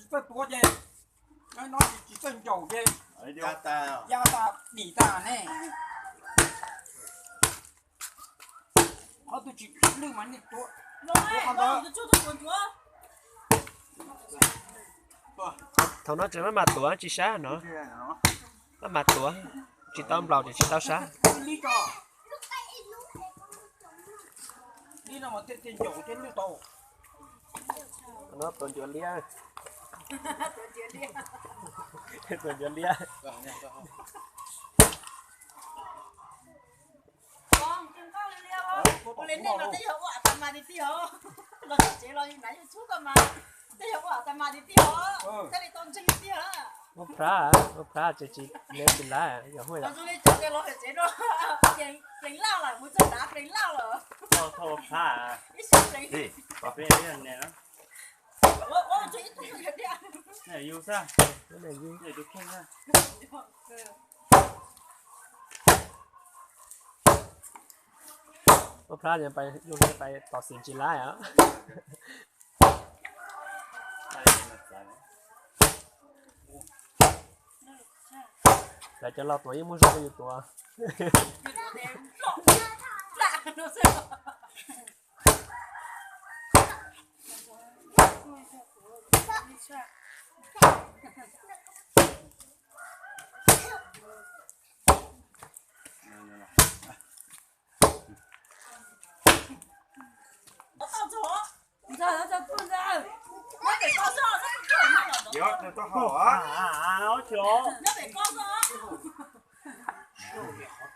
Txawj tuav ces, no tsis txawj ncaus ces ya tas dim tas ne. Qhov twg tsis lwj mas nej tuav, tuav qhov ntawd. Thaum no tseem maj mam tuav tsis sab no, maj mam tuav, tsis tau nplaum ces tsis tau sab. Li no mas thiaj ncaus thiaj lwj tau. No tuav ncuav liab, tuav ncuav liab. Ua plab, ua plab ces tsis lev tsis lav yog huaj. Ua plab pais tom xim tsis laib os. Lawv cov laus tuav yeej muaj zog rau yus tuav.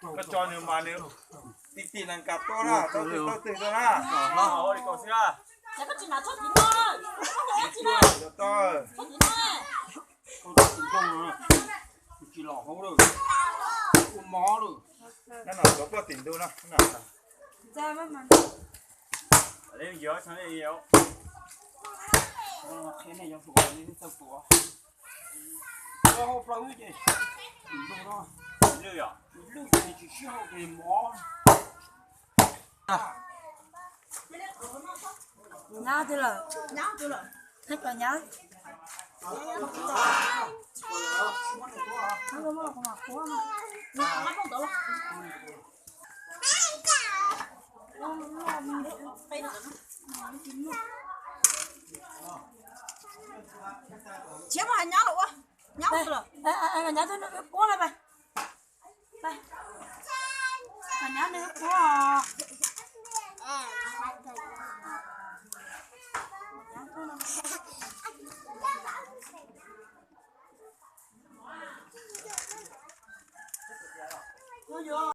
Koj tso nws mas nws ti ti nees kas tuaj na, tau twg tau twg tuaj na. Tsis los hauv lawm, ua mov lawm. Nyob no tuav poj tim ntug no. Qhia nej cov hluas nej txawj tuav. Hau plaws ces tim ntug no, lwj ces tsis sib haum ces mov. Nyab twg lawm? Nyab twg lawm? Nyab. Tsis muaj hais nyab los ua, nyab twg lawm? Nyab twg nws quab lawm pas. Nyab nws quab.